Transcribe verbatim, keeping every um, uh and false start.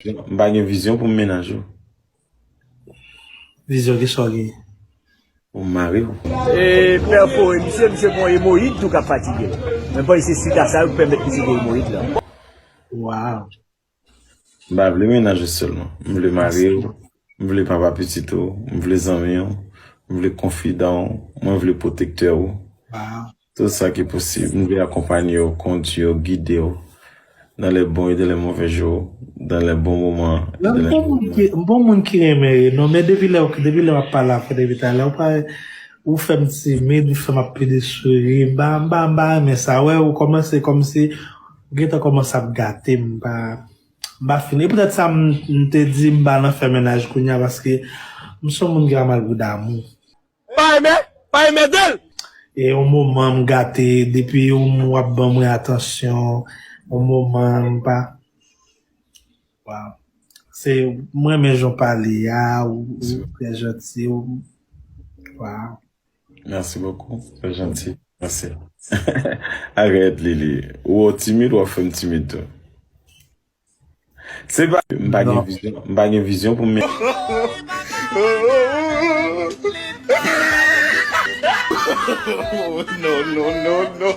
M pa gen vizyon pou m mennaj ou. Vizyon ki sa w gen? Pou m mare w. E pèfore misye, misye gon emoyid tou k ap fatige l. Men bon, se sida sa yo k pèmèt misye gen emoyid la. Waw. M pa vle mennaj ou sèlman. M vle mari w. M vle papa pitit ou. M vle zanmi w. M vle konfidan w. Mwen vle pwotektè ou. Waw. Tout sa ki posib. M vle akonpanye w, kondwi w, gide w. Dans les bons et dans les mauvais jours. Dans les bons moments. Et dans M les bon moun ki, m bon moun ki renmen ri non, men depi lè, depi lè w ap pale avè depi talè, ou pa, ou fè m timid, ou fè m ap pede souri, m pa, m pa, m pa renmen sa, wè, ou kòmanse kòmsi, ou gentan kòmanse ap gate m, m pa, m pa fin. E poutèt sa, m, m te di m pa nan fè mennaj kounye a, paske m se yon moun ki pa mal pou damou. Pa renmen, pa renmen de l. E yon moman m gate, depi yon moun w ap ban mwen atansyon, yon moman m pa. Waw. Se, mwen renmen jan w pale a, ou, ou trè janti, ou, waw. Merci beaucoup. C'est gentil. Merci. Arrête, Lili. Ou timid, ou fè m timid tou. Se pa, m pa gen vizyon, m pa gen vizyon pou m. No, no, no, no.